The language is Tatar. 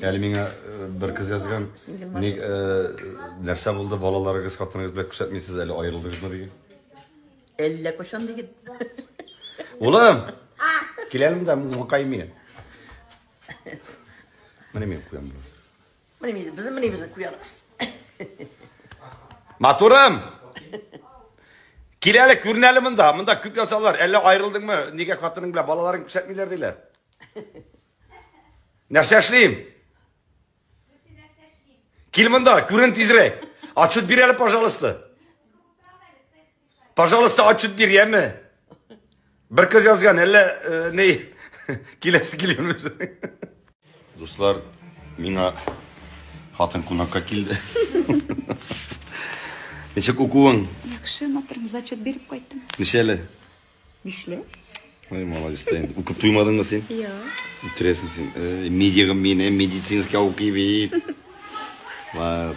Әле миңа бер кыз язган, ни нәрсә булды, балаларыгыз, хатыныгыз белән күрсәтмисез, әле аерылдыгызмы дигән. Әллә кайчан диген. Улым! Кил әле монда, мукай мине. Менә мин куям. Менә мин, без менә без куябыз. Матурым! Кил әле, күрен әле монда. Монда күп язалар. Әллә аерылдыңмы? Нигә хатының белән балаларың күрсәтмиләр диләр. Нәрсә эшлим? Кил монда, күрен тизрәк. Отчет бир әле, пожалуйста. Пожалуйста, отчет бир, яме. Бер кыз язган, әллә э, ни киләсе килгән. Дуслар, миңа хатын кунакка килде. Ничек укуың? Яхшы, матурым, зачет биреп кайттым. Ничәле? Бишле. Ой, молодец та инде. Укып туймадыңмы син? Юк. Интересно син. Э, медигым мин, э, медицинский укый бит. Ладно.